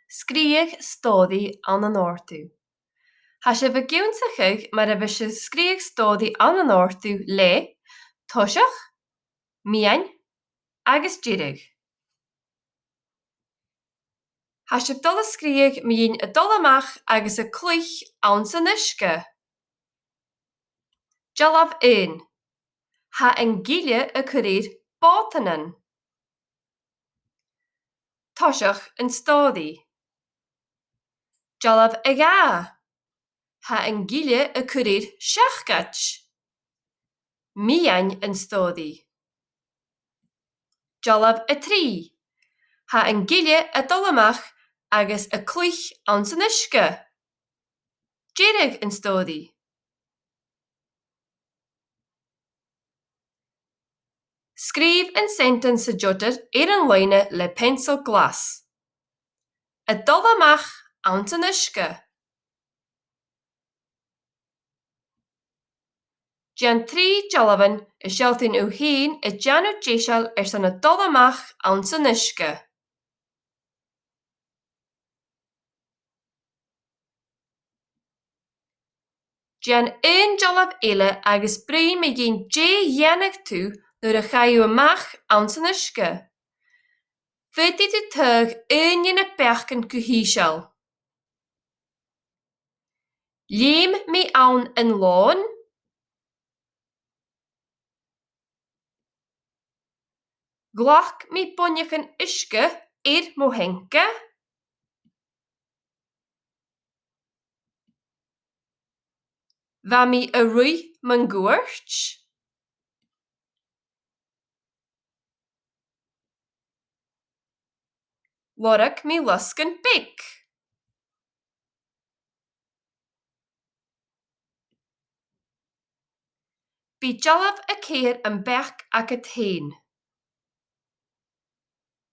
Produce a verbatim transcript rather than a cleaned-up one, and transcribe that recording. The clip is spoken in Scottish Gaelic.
Sgrìobh stòiridh ann an òrdugh. Tha sibh ag ionnsachadh mar a bhios sibh a' sgrìobhadh stòiridh ann an òrdugh le toiseach, meadhan agus deireadh. Tha sibh a' dol a sgrìobhadh mu dheidhinn a' dol a-mach agus a' cluich anns an uisge. Dealbh a h-aon. Tha an gille a' cur air bòtannan. Toiseach an stòiridh. Dealbh a dhà. Tha an gille a' cur air seacaid. Meadhan an stòiridh. Dealbh a trì. Tha an gille a' dol a-mach agus a' cluich anns an uisge. Deireadh an stòiridh. Sgrìobh an sentence as fheàrr air an loidhne le peansail glas. A' dol a-mach anns an uisge. Dèan trì dealbhan a' sealltainn thu fhèin a' dèanamh deiseil airson a' dol a-mach anns an uisge. Dèan aon dealbh eile agus bruidhinn mu dheidhinn dè dhèanadh tu nuair a chaidh thu a-mach anns an uisge. Faodaidh tu taghadh aon de na beachdan gu h-ìosal. Leum mi ann an lòn. Ghlac mi boinneagan uisge air mo theanga. Bha mi a' ruith mun cuairt. Lorg mi losgann beag. Bidh dealbh a ceithir am beachd agad fhèin.